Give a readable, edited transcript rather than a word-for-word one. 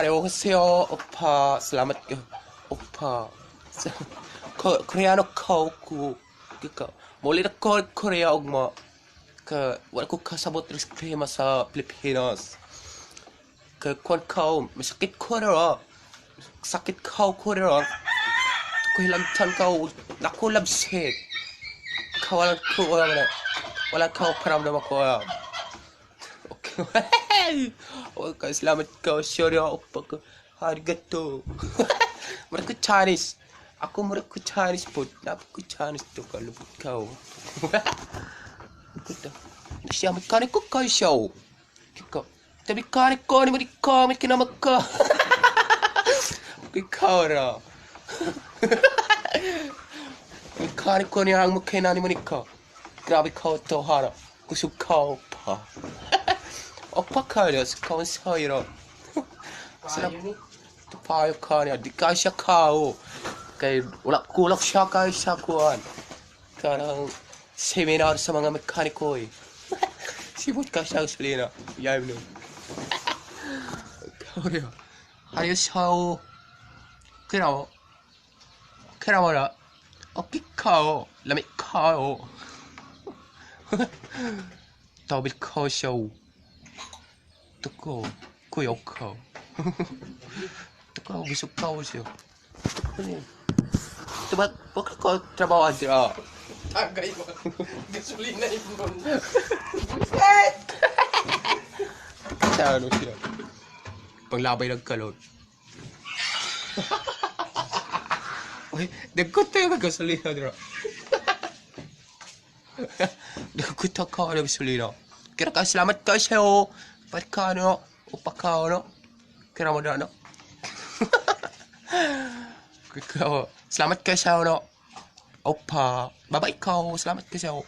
Annyeonghaseyo, oppa. Salamat ka, oppa. Koreano ko ku ka. Muli na ko Korea ugma. Ka wala ko kasabot rin klima sa Pilipinas. Ka kuan ko, masakit ko ra. Sakit ko ko ra. Ko hilamtan ko, naku labsik. Kawalan ko wala na. Wala ka paramdam ako. Okay. Okay, salamat ka. Sorry, oppa ko. Arigato. Murag ko Chinese. Ako murag ko Chinese po. Napag ko Chinese to kalubot ka. Kuta. Siya mekaniko kayo siya. Kika. Tabi kaniko ni mo di ko may kinamag ka. Ikaw ra. Mekaniko ni ang mukha ni mo ni ko. Grabe ka to hara. Kusog ka pa. Opa ka rin. Sa sa'yo. Sarap. Tupayo ka niya. Di ka siya kao. Kay wala kulak siya kayo siya kuan. Karang seminar sa mga mekaniko eh. Sibot ka siya sa lina. Yay no. Kaya. Ayos siya. Kaya. Kaya wala. Okay kao. Lami kao. Tabi kao siya. Tuko. Kuya kao. Tuko bisog kao siya. Ano yun? Diba, bakit ko trabaho dira? Tagay mo. Gasolina yung nun. Sa ano siya? Panglabay ng kalon. Uy, nagkot tayo ng gasolina dira. Nagkot ka ng gasolina. Kaya ka, salamat ka sa'yo. Ba't ka ano? Upa ka ano? Kaya mo na ano? Ikaw, salamat ka sa'yo no. Opa, bye-bye ikaw. Salamat ka sa'yo.